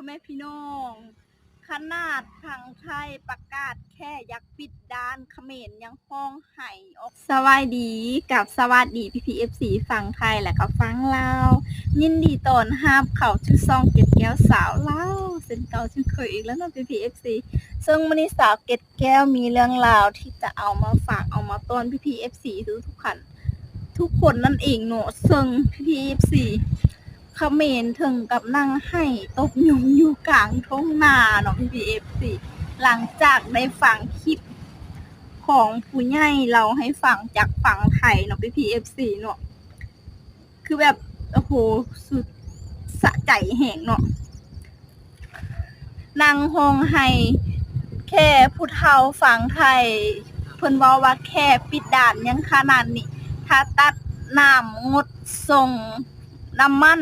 ພໍ່ແມ່ພີ່ນ້ອງ, ຂະໜາດຝັ່ງໄທປະກາດແຄ່ຢາກປິດດ່ານ, ຂະເໝນຍັງຮ້ອງໄຫ້ອອກ. ສະບາຍດີ ກັບສະຫວັດດີພີ່ໆ ເອັຟຊີ ຝັ່ງໄທ ແລະກໍຝັ່ງລາວ. ຍິນດີຕ້ອນຮັບເຂົ້າສູ່ຊ່ອງເກັດແກ້ວສາວລາວ ເຊັ່ນເກົ່າເຊັ່ນເຄີຍອີກແລ້ວເນາະພີ່ໆ ເອັຟຊີ. ເຊິ່ງມື້ນີ້ສາວເກັດແກ້ວມີເລື່ອງລາວທີ່ຈະເອົາມາຝາກ ເອົາມາຕ້ອນພີ່ໆ ເອັຟຊີ ທຸກໆ ທ່ານ ທຸກຄົນນັ້ນເອງເນາະ. ເຊິ່ງພີ່ໆ ເອັຟຊີ ຂະເໝນເຖິງກັບນັ່ງໄຫ້ຕົບຍຸງຢູ່ກາງທົ່ງນາເນາະພີ່ໆ ເອັຟຊີ ຫຼັງຈາກໄດ້ຟັງຄລິບຂອງຜູ້ໃຫຍ່ເລົ່າໃຫ້ຟັງຈາກຝັ່ງໄທເນາະພີ່ໆ ເອັຟຊີ ເນາະ. ຄືແບບ ໂອ້ໂຫ ສຸດສະໃຈແຮງເນາະ. ນັ່ງຮ້ອງໄຫ້ແຄ່ຜູ້ເຖົ້າຝັ່ງໄທ ເພິ່ນເວົ້າວ່າແຄ່ປິດດ່ານຍັງຂະໜາດນີ້ ຖ້າຕັດນ້ຳງົດສົ່ງນ້ຳມັນ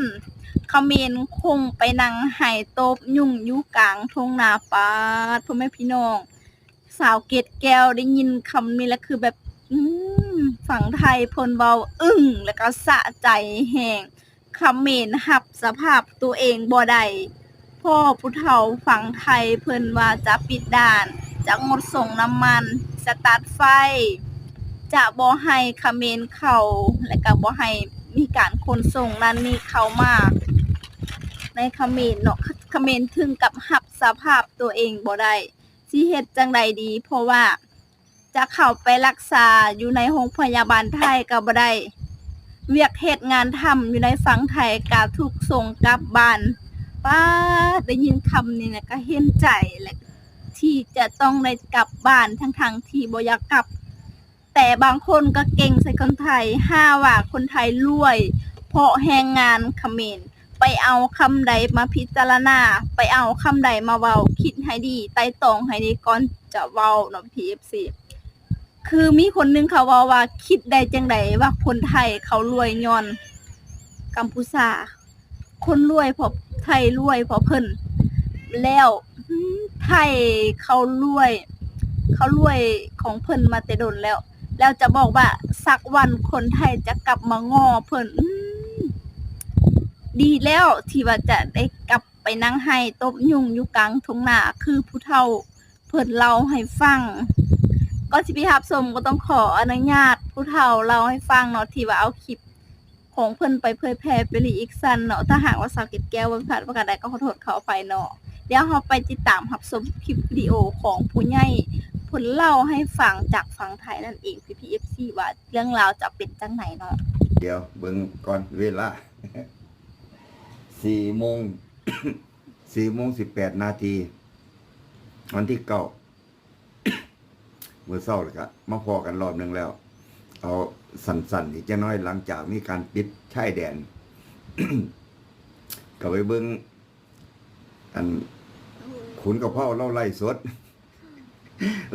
ຂະເໝນຄົງໄປນັ່ງໄຫ້ຕົບຍຸງຢູ່ກາງທົ່ງນາ. ປາດ ພໍ່ແມ່ພີ່ນ້ອງ ສາວເກັດແກ້ວໄດ້ຍິນຄຳນີ້ແລ້ວ ຄືແບບ ອືມ ຝັ່ງໄທເພິ່ນເວົ້າອຶ້ງ ແລ້ວກໍສະໃຈແຮງ. ຂະເໝນຮັບສະພາບຕົວເອງບໍ່ໄດ້ ເພາະຜູ້ເຖົ້າຝັ່ງໄທເພິ່ນວ່າຈະປິດດ່ານ, ຈະງົດສົ່ງນ້ຳມັນ, ຈະຕັດໄຟ, ຈະບໍ່ໃຫ້ຂະເໝນເຂົ້າ ແລ້ວກໍບໍ່ໃຫ້ມີການຂົນສົ່ງນັ້ນນີ້ເຂົ້າມາໃນຂະເໝນເນາະ. ຂະເໝນເຖິງກັບຮັບສະພາບຕົວເອງບໍ່ໄດ້ ຊິເຮັດຈັ່ງໃດດີ ເພາະວ່າ ຈະເຂົ້າໄປລັກສາຢູ່ໃນໂຮງພະຍາບານໄທກໍບໍ່ໄດ້, ວຽກເຮັດງານທຳຢູ່ໃນຝັ່ງໄທກໍຖືກສົ່ງກັບບ້ານ. ປາດ ໄດ້ຍິນຄຳນີ້ແລ້ວກໍເຫັນໃຈ ແລະ ທີ່ຈະຕ້ອງໄດ້ກັບບ້ານ ທັງໆທີ່ບໍ່ຢາກກັບ. ແຕ່ບາງຄົນກໍເກັ່ງໃສ່ຄົນໄທ, ຫາວ່າຄົນໄທລວຍເພາະແຮງງານຂະເໝນ. ໄປເອົາຄຳໃດມາພິຈາລະນາ, ໄປເອົາຄຳໃດມາເວົ້າ, ຄິດໃຫ້ດີ, ໄຕ່ຕອງໃຫ້ດີກ່ອນຈະເວົ້າເນາະ ພີ່ເອັຟຊີ. ຄືມີຄົນໜຶ່ງເຂົາເວົ້າວ່າ ຄິດໄດ້ຈັ່ງໃດວ່າຄົນໄທເຂົາລວຍຍ້ອນກຳປູຊາ, ຄົນລວຍເພາະ ໄທລວຍເພາະເພິ່ນ, ແລ້ວ ອືມ ໄທເຂົາລວຍ ເຂົາລວຍຂອງເພິ່ນມາແຕ່ດົນແລ້ວ. ແລ້ວຈະບອກວ່າສັກວັນຄົນໄທຈະກັບມາງໍ້ເພິ່ນ. ອືມ ດີແລ້ວທີ່ວ່າຈະໄດ້ກັບໄປນັ່ງໄຫ້ຕົບຍຸງຢູ່ກາງທົ່ງນາ ຄືຜູ້ເຖົ້າເພິ່ນເລົ່າໃຫ້ຟັງ. ກ່ອນຊິໄປຮັບຊົມ ກໍຕ້ອງຂໍອະນຸຍາດຜູ້ເຖົ້າເລົ່າໃຫ້ຟັງເນາະ ທີ່ວ່າເອົາຄລິບຂອງເພິ່ນໄປເຜີຍແຜ່ໄປລີ້ອີກຊັ້ນເນາະ. ຖ້າຫາກວ່າສາວເກັດແກ້ວເວົ້າຜິດພາດປະການໃດ ກໍຂໍໂທດຂໍອະໄພເນາະ. ດຽວເຮົາໄປຕິດຕາມຮັບຊົມຄລິບວິດີໂອຂອງຜູ້ໃຫຍ່ເພິ່ນເລົ່າໃຫ້ຟັງຈາກຝັ່ງໄທນັ້ນເອງ ພີ່ໆ ເອັຟຊີ ວ່າເລື່ອງລາວຈະເປັນຈັ່ງໃດເນາະ. ດຽວເບິ່ງກ່ອນເວລາ ສີ່ໂມງ ສີ່ໂມງສິບແປດນາທີ ວັນທີເກົ້າ ມື້ເຊົ້າ ແລ້ວກະມາພໍ້ກັນລອບໜຶ່ງແລ້ວ. ເອົາສັ້ນໆອີກຈັກໜ້ອຍ ຫຼັງຈາກມີການປິດຊາຍແດນ ກໍໄປເບິ່ງ ອັນ ຂຸນກະເພົາລາວໄລຟ໌ສົດ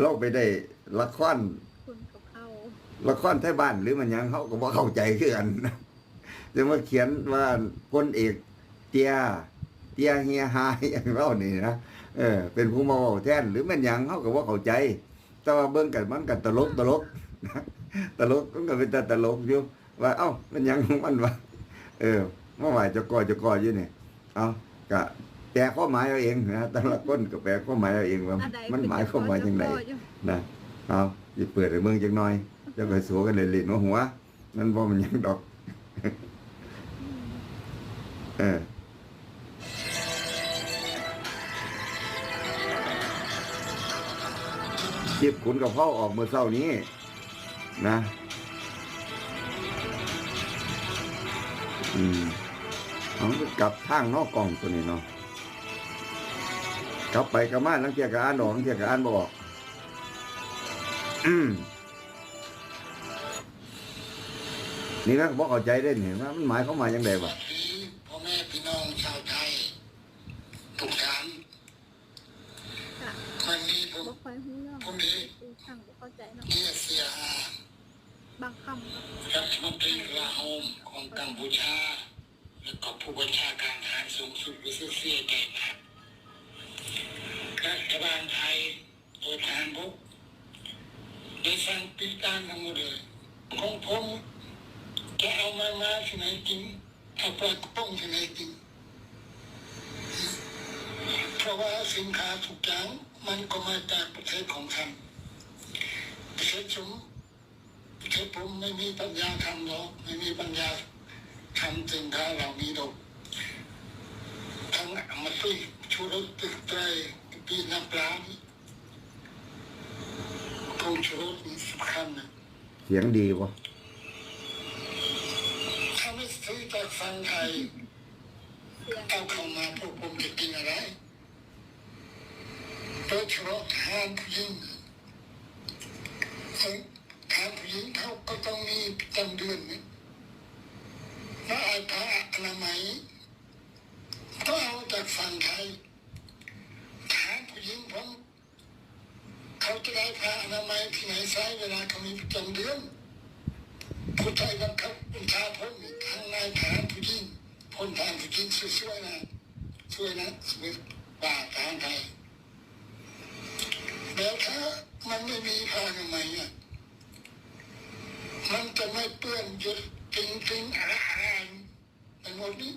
ລາວໄປໄດ້ລະຄອນ ຂຸນກະເພົາ ລະຄອນໄທບ້ານ ຫຼືແມ່ນຫຍັງ ເຮົາກໍບໍ່ເຂົ້າໃຈຄືກັນ. ຈັ່ງມາຂຽນວ່າ ພົນເອກເຕ້ຍ ເຕ້ຍເຮຍຮາຍ ຫຍັງເຫຼົ່ານີ້ນະ ເອີ ເປັນຜູ້ມາເວົ້າແທນ ຫຼືແມ່ນຫຍັງ ເຮົາກໍບໍ່ເຂົ້າໃຈ. ແຕ່ວ່າເບິ່ງກັນ ມັນກໍຕະຫຼົກ ຕະຫຼົກ ຕະຫຼົກ ມັນກໍເປັນຕາຕະຫຼົກຢູ່ ວ່າ ເອົ້າ ແມ່ນຫຍັງຂອງມັນວະ ເອີ ມາໄຫວ້ເຈົ້າກໍ ເຈົ້າກໍຢູ່ນີ້. ເອົ້າ ກະແປຄວາມໝາຍເອົາເອງນະ ແຕ່ລະຄົນກໍແປຄວາມໝາຍເອົາເອງວ່າ ອັນໃດ ມັນໝາຍຄວາມວ່າຈັ່ງໃດ ຄືເຈົ້າກໍ ເຈົ້າກໍຢູ່ ນະ. ເອົາ ຊິເປີດໃຫ້ເບິ່ງຈັກໜ່ອຍ ແລ້ວກໍໃຫ້ໂສກັນຫຼິ້ນໆ ຫົວໆ ມັນບໍ່ແມ່ນຫຍັງດອກ ເອີ. ຄລິບຂຸນກະເພົາອອກມື້ເຊົ້ານີ້ນະ ອືມ ເອົາ ກັບທາງເນາະ ກ້ອງໂຕນີ້ເນາະ ກັບໄປກັບມາ ລາງເທື່ອກໍອ່ານອອກ ລາງເທື່ອກໍອ່ານບໍ່ອອກ ອືມ. ນີ້ນະ ບໍ່ເຂົ້າໃຈເດ້ນີ້ ວ່າມັນໝາຍຄວາມວ່າຈັ່ງໃດວະ? ພໍ່ແມ່ພີ່ນ້ອງຊາວໄທທຸກທ່ານ, ວັນນີ້ຜົມ ບໍ່ຄ່ອຍຮູ້ເລື່ອງ ຜົມເອງ ຄືຟັງບໍ່ເຂົ້າໃຈເນາະ ເກຍເສຍຫາ ບາງຄຳ ລັດຖະມົນຕີກະລາໂຫມຂອງກຳປູຊາ ແລະກໍຜູ້ບັນຊາການທະຫານສູງສຸດ ຮູ້ສຶກເສຍໃຈມາກ ລັດຖະບານໄທ ໂດຍທະຫານບົກ ໄດ້ສັ່ງປິດດ່ານທັງໝົດເລີຍ. ຂອງຜົມຈະເອົາມາມ່າຊິໃຫ້ກິນ, ເອົາປາກົງຊິໃຫ້ກິນ. ວ່າສິນຄ້າທຸກຢ່າງມັນກໍມາຈາກປະເທດຂອງທ່ານ. ປະເທດຊຸມ ປະເທດຜົມໄມ່ມີປັນຍາທຳດອກ, ໄມ່ມີປັນຍາທຳສິນຄ້າເຫຼົ່ານີ້ດອກ. ທັງອາມາຕິ ຊູລົດ ຕຶກໄຕ ກະປິ ນ້ຳປານີ້ ຜົງຊູລົດນີ້ສຳຄັນນະ. ສຽງດີບໍ່? ຖ້າໄມ່ຊື້ຈາກຝັ່ງໄທ ເອົາເຂົ້າມາ ພວກຜົມຈະກິນອະໄລ? ໂດຍສະເພາະທ່ານຜູ້ຍິງ ເອີ ທ່ານຜູ້ຍິງເຂົາກໍຕ້ອງມີປະຈຳເດືອນນີ້ ມາອາດຜ້າອະນາໄມ ກໍເອົາຈາກຝັ່ງໄທ. ທ່ານຜູ້ຍິງຜົມ ເຂົາຈະໄດ້ຜ້າອະນາໄມທີ່ໄດ້ໃຊ້ເວລາເຂົາມີປະຈຳເດືອນ. ຜູ້ໃດບັງຄັບບັນຊາພົ້ນ ທັງນາຍທະຫານຜູ້ຍິງ ພົ້ນທະຫານຜູ້ຍິງຊ່ວຍໆນະ ຊ່ວຍນະ ຊ່ວຍວ່າທະຫານໄທ. ແລ້ວຖ້າມັນໄມ່ມີຜ້າອະນາໄມອະ ມັນຈະໄໝ້ເປື້ອນຢູ່ຕິງໆ ອາລະອາລະ ໄປໝົດນີ້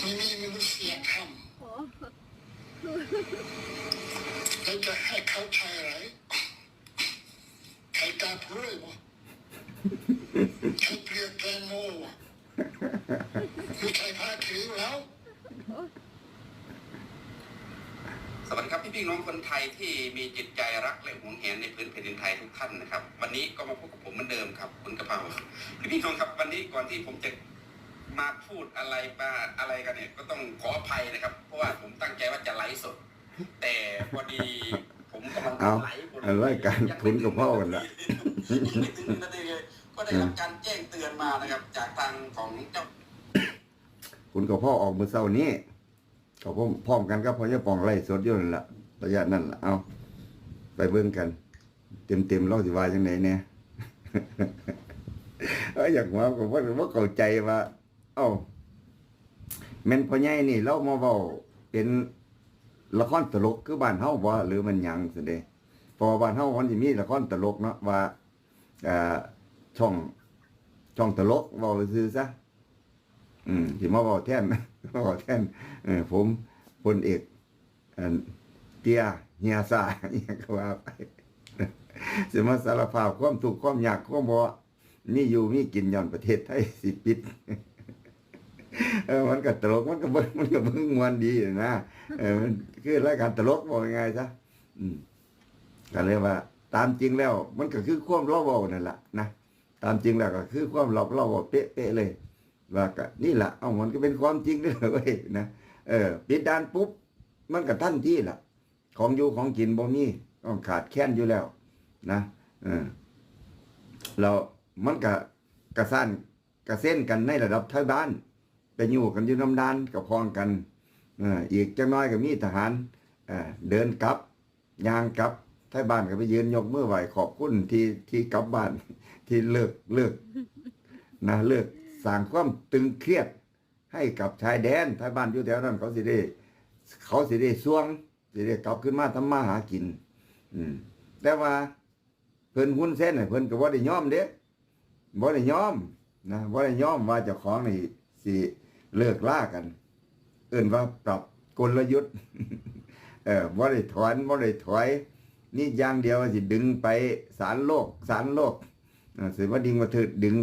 ມີ ມີມະນຸດສະຍະທຳ ໂອ້ ແລ້ວຈະໃຫ້ເຂົ້າໃຈອະໄລ? ໃສ່ກາບກ້ວຍບໍ່? ໃສ່ເປືອກແຕງໂມບໍ່? ຫຼືໃສ່ຜ້າຂິງລາວ? ສະຫວັດດີຄັບ ພີ່ໆນ້ອງໆຄົນໄທທີ່ມີຈິດໃຈຮັກ ແລະ ຫວງແຫນໃນພື້ນແຜ່ນດິນໄທທຸກທ່ານນະຄັບ. ວັນນີ້ກໍມາພົບກັບຜົມເໝືອນເດີມຄັບ ຄຸນກະເພົາ. ພີ່ໆນ້ອງໆຄັບ ວັນນີ້ກ່ອນທີ່ຜົມຈະມາພູດອະໄລປາອະໄລກັນເນຍ ກໍຕ້ອງຂໍອະໄພນະຄັບ ເພາະວ່າຜົມຕັ້ງໃຈວ່າຈະໄລສົດ ແຕ່ພໍດີຜົມກຳລັງ ເອົ້າ ໄລ ລາຍການຂຸນກະເພົາຫັ້ນລະ ຍັງໄມ່ເຖິງໜຶ່ງນາທີເລີຍ ກໍໄດ້ຮັບການແຈ້ງເຕືອນມານະຄັບ ຈາກທາງຂອງເຈົ້າ ຂຸນກະເພົາອອກມື້ເຊົ້ານີ້ ກໍພ້ອມ ພ້ອມກັນກັບພໍ່ໃຫຍ່ປ່ອງໄລຟ໌ສົດຢູ່ນັ້ນລະ ໄລຍະນັ້ນລະ. ເອົາ ໄປເບິ່ງກັນເຕັມໆ ລາວຊິວ່າຈັ່ງໃດແດ່. ເອີ ຢາກເວົ້າກໍບໍ່ ບໍ່ເຂົ້າໃຈວ່າ ເອົ້າ ແມ່ນພໍ່ໃຫຍ່ນີ້ລາວມາເວົ້າເປັນລະຄອນຕະຫຼົກຄືບ້ານເຮົາບໍ່ ຫຼືແມ່ນຫຍັງຊັ້ນເດ? ເພາະວ່າບ້ານເຮົາມັນຊິມີລະຄອນຕະຫຼົກເນາະ ວ່າ ເອີ ຊ່ອງ ຊ່ອງຕະຫຼົກ ເວົ້າຊື່ໆຊະ. ອືມ ຊິມາເວົ້າແທນ ເວົ້າແທນ ເອີ ຜົມ ພົນເອກ ອັນ ເຕ້ຍ ເຮຍຊາ ອີ່ຫຍັງກໍວ່າໄປ ຊິມາສາລະພາບຄວາມທຸກຄວາມຍາກຄວາມບໍ່ມີຢູ່ມີກິນ ຍ້ອນປະເທດໄທຊິປິດ. ເອີ ມັນກໍຕະຫຼົກ ມັນກໍເບິ່ງ ມັນກໍເບິ່ງມ່ວນດີນະ ເອີ ມັນຄືລາຍການຕະຫຼົກ ເວົ້າງ່າຍໆຊະ. ອືມ ກໍເລີຍວ່າ ຕາມຈິງແລ້ວ ມັນກໍຄືຄວາມລາວເວົ້ານັ້ນລະນະ ຕາມຈິງແລ້ວກໍຄືຄວາມລາວ ລາວເວົ້າເປະໆເລີຍ ວ່າກະນີ້ລະ ເອົ້າ ມັນກໍເປັນຄວາມຈິງເດ້ເວີຍນະ. ເອີ ປິດດ່ານປຸບ ມັນກໍທັນທີລະ ຂອງຢູ່ຂອງກິນບໍ່ມີ ຕ້ອງຂາດແຄນຢູ່ແລ້ວນະ. ເອີ ແລ້ວມັນກະ ກະຊັ້ນ ກະເຊັນກັນໃນລະດັບໄທບ້ານ ໄປຢູ່ກັນຢູ່ນຳດ່ານ ກະພ້ອງກັນ. ເອີ ອີກຈັກໜ້ອຍກໍມີທະຫານ ເອີ ເດີນກັບ ຍ່າງກັບ ໄທບ້ານກໍໄປຢືນຍົກມືໄຫວ້ຂອບຄຸນທີ່ ທີ່ກັບບ້ານ ທີ່ເລີກ ເລີກນະ ເລີກສ້າງຄວາມຕຶງຄຽດໃຫ້ກັບຊາຍແດນ. ໄທບ້ານຢູ່ແຖວນັ້ນເຂົາຊິໄດ້ ເຂົາຊິໄດ້ສ່ວງ ຊິໄດ້ກັບຄືນມາທຳມາຫາກິນ. ອືມ ແຕ່ວ່າເພິ່ນຮຸນແຊນ ເພິ່ນກໍບໍ່ໄດ້ຍອມເດ້ ບໍ່ໄດ້ຍອມນະ ບໍ່ໄດ້ຍອມວ່າເຈົ້າຂອງນີ້ຊິເລີກລາກັນ ເອີ້ນວ່າປັບກົນລະຍຸດ. ເອີ ບໍ່ໄດ້ຖອນ ບໍ່ໄດ້ຖອຍ ມີຢ່າງດຽວວ່າຊິດຶງໄປສານໂລກ ສານໂລກ ເອີ ຊິມາດຶງມາຖືກດຶງ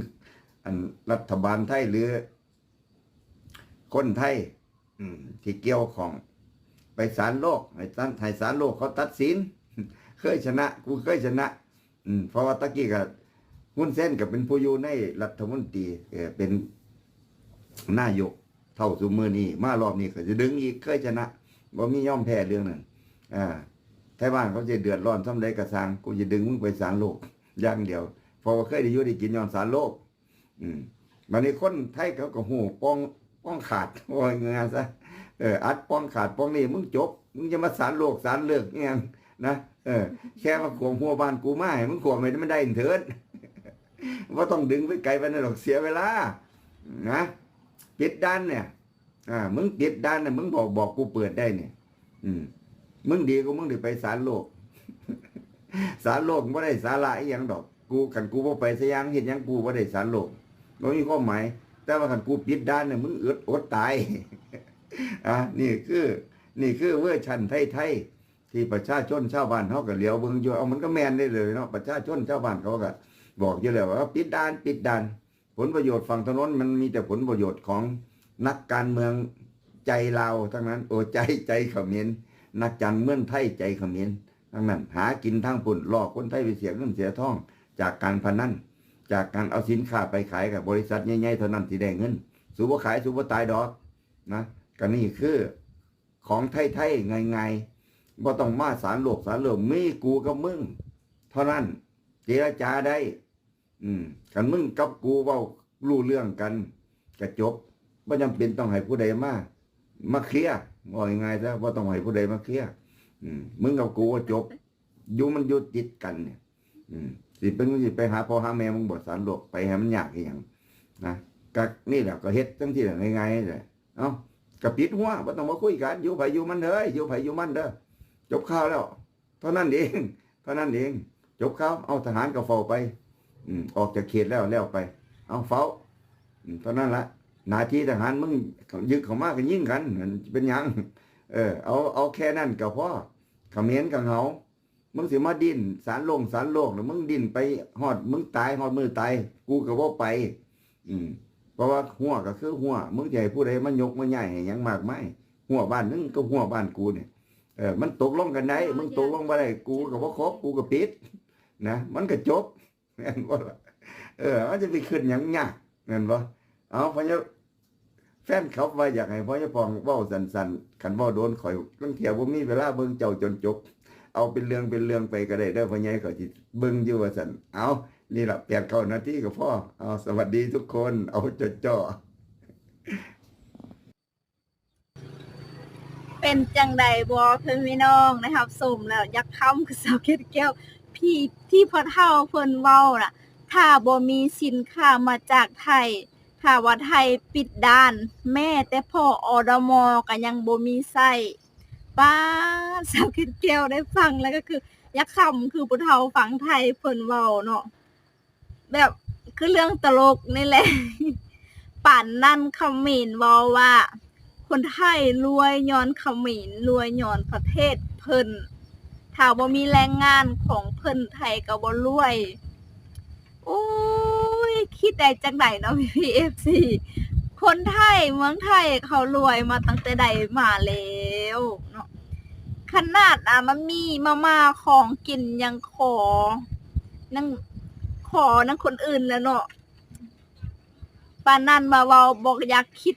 ອັນ ລັດຖະບານໄທ ຫຼື ຄົນໄທ ອືມ ທີ່ກ່ຽວຂ້ອງໄປສານໂລກ ໃຫ້ສານ ໃຫ້ສານໂລກເຂົາຕັດສິນ ເຄີຍຊະນະ ກູເຄີຍຊະນະ. ອືມ ເພາະວ່າຕະກີ້ກໍ ຮຸນແຊນກໍເປັນຜູ້ຢູ່ໃນລັດຖະມົນຕີ ເອີ ເປັນນາຍົກເທົ່າຊຸມມື້ນີ້ ມາລອບນີ້ກໍຊິດຶງອີກ ເຄີຍຊະນະ ບໍ່ມີຍອມແພ້ເລື່ອງນັ້ນ. ອ່າ ໄທບ້ານເຂົາຊິເດືອດຮ້ອນສ່ຳໃດກໍຊ່າງ ກູຊິດຶງມຶງໄປສານໂລກຢ່າງດຽວ ເພາະວ່າເຄີຍໄດ້ຢູ່ໄດ້ກິນຍ້ອນສານໂລກ. ອືມ ບາດນີ້ຄົນໄທເຂົາກໍຮູ້ປ່ອງ ປ່ອງຂາດ ເວົ້າງ່າຍໆຊະ ເອີ ອັດປ່ອງຂາດປ່ອງນີ້ ມຶງຈົບ ມຶງຢ່າມາສານໂລກສານເລີກອີ່ຫຍັງນະ. ເອີ ແຄ່ມາຂວມຮົ້ວບ້ານກູມາ ໃຫ້ມັນຂວມໃຫ້ມັນໄດ້ເຖີ້ນ ບໍ່ຕ້ອງດຶງໄປໄກປານນັ້ນດອກ ເສຍເວລານະ. ປິດດ່ານເນຍ ອ່າ ມຶງປິດດ່ານນະ ມຶງບອກ ບອກກູເປີດໄດ້ນີ້ ອືມ ມຶງດີກວ່າມຶງໄດ້ໄປສານໂລກ. ສານໂລກບໍ່ໄດ້ສາລະອີ່ຫຍັງດອກ ກູ ຄັນກູບໍ່ໄປສະຫຍັງເຮັດຫຍັງ ກູບໍ່ໄດ້ສານໂລກ ບໍ່ມີຄວາມໝາຍ. ແຕ່ວ່າຄັນກູປິດດ່ານນະ ມຶງອຶດອົດຕາຍ. ອ່າ ນີ້ຄື ນີ້ຄືເວີຊັນໄທໆ ທີ່ປະຊາຊົນຊາວບ້ານເຮົາກໍຫຼຽວເບິ່ງຢູ່. ເອົາ ມັນກໍແມ່ນເດ້ເລີຍເນາະ ປະຊາຊົນຊາວບ້ານເຂົາກໍບອກຢູ່ແລ້ວວ່າ ປິດດ່ານ ປິດດ່ານ. ຜົນປະໂຫຍດຝັ່ງທາງໂນ້ນ ມັນມີແຕ່ຜົນປະໂຫຍດຂອງນັກການເມືອງໃຈລາວທັງນັ້ນ ໂອ ໃຈ ໃຈຂະເໝນ, ນັກການເມືອງໄທໃຈຂະເໝນທັງນັ້ນ ຫາກິນທາງພຸ້ນ ຫຼອກຄົນໄທໄປເສຍເງິນເສຍທອງ ຈາກການພະນັນ ຈາກການເອົາສິນຄ້າໄປຂາຍກັບບໍລິສັດໃຫຍ່ໆເທົ່ານັ້ນທີ່ໄດ້ເງິນ. ສູບໍ່ຂາຍ ສູບໍ່ຕາຍດອກນະ. ກໍນີ້ຄືຂອງໄທໆ ງ່າຍໆ ບໍ່ຕ້ອງມາສານໂລກ ສານໂລກ ມີກູກັບມຶງເທົ່ານັ້ນ ເຈລະຈາໄດ້. ອືມ ຄັນມຶງກັບກູເວົ້າຮູ້ເລື່ອງກັນກະຈົບ ບໍ່ຈຳເປັນຕ້ອງໃຫ້ຜູ້ໃດມາ ມາເຄລຍ. ເວົ້າງ່າຍໆຊະ ບໍ່ຕ້ອງໃຫ້ຜູ້ໃດມາເຄລຍ. ອືມ ມຶງກັບກູກໍຈົບ ຢູ່ ມັນຢູ່ຕິດກັນນີ້. ອືມ ຊິເປັນ ຊິໄປຫາພໍ່ຫາແມ່ມຶງບໍ່ ສານໂລກ ໄປໃຫ້ມັນຍາກອີຫຍັງນະ. ກະນີ້ແຫຼະ ກໍເຮັດຈັ່ງຊີ້ແຫຼະ ງ່າຍໆແຫຼະ. ເອົ້າ ກະປິດຮົ້ວ ບໍ່ຕ້ອງມາຄຸຍກັນ ຢູ່ໃຜຢູ່ມັນເດີ ຢູ່ໃຜຢູ່ມັນເດີ ຈົບຂ່າວແລ້ວ. ເທົ່ານັ້ນເອງ ເທົ່ານັ້ນເອງ ຈົບຂ່າວ. ເອົາ ທະຫານກໍເຝົ້າໄປ ອືມ ອອກຈາກເຂດແລ້ວ ແລ້ວໄປ. ເອົາ ເຝົ້າ ອືມ ເທົ່ານັ້ນລະ. ໜ້າທີ່ທະຫານ ມຶງຍຶກເຂົ້າມາກໍຍິງກັນ ມັນເປັນຫຍັງ? ເອີ ເອົາ ເອົາແຄ່ນັ້ນກໍພໍ. ຂະເໝນກໍເຫງົາ ມຶງຊິມາດິ້ນສານລົງສານໂລກ ແລ້ວມຶງດິ້ນໄປຮອດມຶງຕາຍ ຮອດມື້ຕາຍ ກູກໍບໍ່ໄປ. ອືມ ເພາະວ່າຮົ້ວກໍຄືຮົ້ວ ມຶງຊິໃຫ້ຜູ້ໃດມາຍົກມາຍ້າຍໃຫ້ຫຍັງມາກມາຍ. ຮົ້ວບ້ານມຶງກັບຮົ້ວບ້ານກູນີ້ ເອີ ມັນຕົກລົງກັນໄດ້ ມຶງຕົກລົງບໍ່ໄດ້ ກູກໍບໍ່ຄົບ ກູກໍປິດນະ ມັນກໍຈົບ ແມ່ນບໍ່ລະ? ເອີ ເຮົາຈະໄປຄິດຫຍັງຍາກ ແມ່ນບໍ່? ເອົາ ພະຍາ ແຟນຄລັບວ່າຢາກໃຫ້ພະຍາພອງເວົ້າສັ້ນໆ ຄັນເວົ້າໂດນ ຂ້ອຍລາງເທື່ອບໍ່ມີເວລາເບິ່ງເຈົ້າຈົນຈົບ. ເອົາເປັນເລື່ອງເປັນເລື່ອງໄປກໍໄດ້ເດີພໍ່ໃຫຍ່ ຂ້ອຍຊິເບິ່ງຢູ່ວ່າຊັ້ນ. ເອົາ ນີ້ລະ ແປດເກົ້ານາທີກໍພໍ. ເອົາ ສະຫວັດດີທຸກຄົນ ເອົາຈໍ້ໆ. ເປັນຈັ່ງໃດບໍ່ ເພື່ອນພີ່ນ້ອງ ໄດ້ຮັບຊົມແລ້ວຢາກຄ້ຳຄືສາວເກັດແກ້ວ ທີ່ ທີ່ພໍ່ເຖົ້າເພິ່ນເວົ້ານະ ຖ້າບໍ່ມີສິນຄ້າມາຈາກໄທ ຖ້າວ່າໄທປິດດ່ານ ແມ້ແຕ່ພໍ ອດມ ກໍຍັງບໍ່ມີໃຊ້. ປ້າດ ສາວເກັດແກ້ວໄດ້ຟັງແລ້ວກໍຄືຢາກຄ້ຳຄືຜູ້ເຖົ້າຝັ່ງໄທເພິ່ນເວົ້າເນາະ. ແບບຄືເລື່ອງຕະຫຼົກນີ້ແຫຼະ. ປານນັ້ນຂະເໝນເວົ້າວ່າ ຄົນໄທລວຍຍ້ອນຂະເໝນ ລວຍຍ້ອນປະເທດເພິ່ນ. ຖ້າບໍ່ມີແຮງງານຂອງເພິ່ນ ໄທກໍບໍ່ລວຍ. ໂອ້ຍ ຄິດໄດ້ຈັ່ງໃດເນາະ ພີ່ໆ ເອັຟຊີ ຄົນໄທ ເມືອງໄທເຂົາລວຍມາຕັ້ງແຕ່ໃດມາແລ້ວເນາະ. ຂະໜາດ ອ່າ ມັນມີມາມ່າ ຂອງກິນຍັງຂໍ ຍັງຂໍນຳຄົນອື່ນແລ້ວເນາະ. ປານນັ້ນມາເວົ້າບໍ່ຢາກຄິດ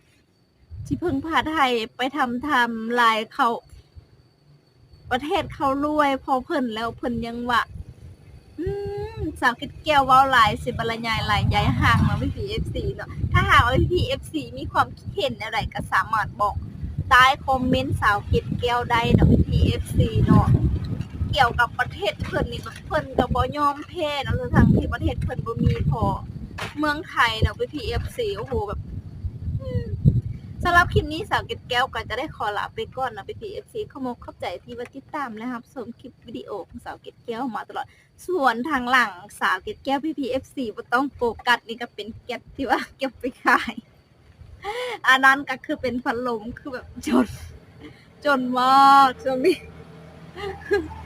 ຊິເພິ່ງພາໄທໄປທຳ ທຳລາຍເຂົາ ປະເທດເຂົາລວຍພໍເພິ່ນແລ້ວ ເພິ່ນຍັງວ່າ ອືມ ສາວເກັດແກ້ວເວົ້າຫຼາຍ ຊິບັນລະຍາຍຫຼາຍ ຢາຍຫ່າງເນາະ ພີ່ໆ ເອັຟຊີ ເນາະ. ຖ້າຫາກວ່າ ພີ່ໆ ເອັຟຊີ ມີຄວາມຄິດເຫັນແນວໃດ ກໍສາມາດບອກໃຕ້ຄອມເມັນສາວເກັດແກ້ວໄດ້ເນາະ ພີ່ໆ ເອັຟຊີ ເນາະ. ກ່ຽວກັບປະເທດເພິ່ນນີ້ ແບບເພິ່ນກໍບໍ່ຍອມແພ້ເນາະ ທັງທີ່ປະເທດເພິ່ນບໍ່ມີພໍເມືອງໄທເນາະ ພີ່ໆ ເອັຟຊີ. ໂອ້ໂຫ ແບບ ອືມ ສຳລັບຄລິບນີ້ ສາວເກັດແກ້ວກໍຈະໄດ້ຂໍລາໄປກ່ອນເນາະ ພີ່ໆ ເອັຟຊີ. ຂອບອົກຂອບໃຈທີ່ວ່າຕິດຕາມ ແລະ ຮັບຊົມຄລິບວິດີໂອຂອງສາວເກັດແກ້ວມາຕະຫຼອດ. ສ່ວນທາງຫຼັງສາວເກັດແກ້ວ ພີ່ໆ ເອັຟຊີ ບໍ່ຕ້ອງໂຟກັສ ນີ້ກໍເປັນແກັບທີ່ວ່າເກັບໄປຂາຍ. ອັນນັ້ນກໍຄືເປັນພັດລົມ ຄືແບບຈົນ ຈົນມາກຊ່ວງນີ້.